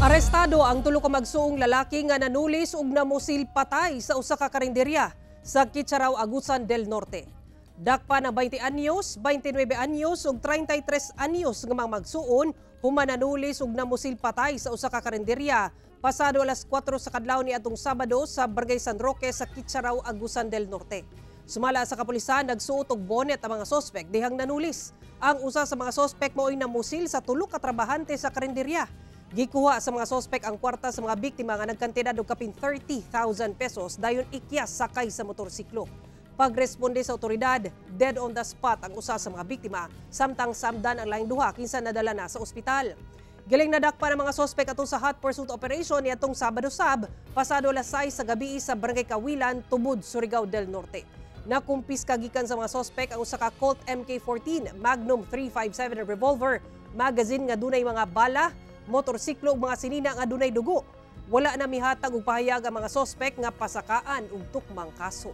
Arestado ang tulo ka magsuong lalaki nga nanulis ug namusil patay sa usa ka karinderya sa Kitcharao, Agusan del Norte. Dakpa ng 20 anyos, 29 anyos ug 33 anyos nga mga magsuon human nanulis ug namusil patay sa usa ka karinderya pasado alas 4 sa kadlawon niadtong Sabado sa Barangay San Roque sa Kitcharao, Agusan del Norte. Sumala sa kapulisan, nagsuot og bonnet ang mga sospek dihang nanulis. Ang usa sa mga sospek mao'y namusil sa tulo ka trabahante sa karinderya. Gikuha sa mga sospek ang kwarta sa mga biktima nga nagkantidad og kapin 30,000 pesos, dayon ikyas sakay sa motorsiklo. Pagresponde sa otoridad, dead on the spot ang usa sa mga biktima, samtang samdan ang laing duha kinsa nadala na sa ospital. Giling nadakpa ng mga sospek atong sa hot pursuit operation niadtong Sabado sab, pasado alas 6 sa gabi sa Barangay Kawilan, Tubod, Surigao del Norte. Nakumpiska gikan sa mga sospek ang usa ka Colt MK14 Magnum 357 revolver, magazine nga dunay mga bala, motorsiklo ug mga sinina nga dunay dugo. Wala na mihatag og pahayag ang mga sospek nga pasakaan og tukmang kaso.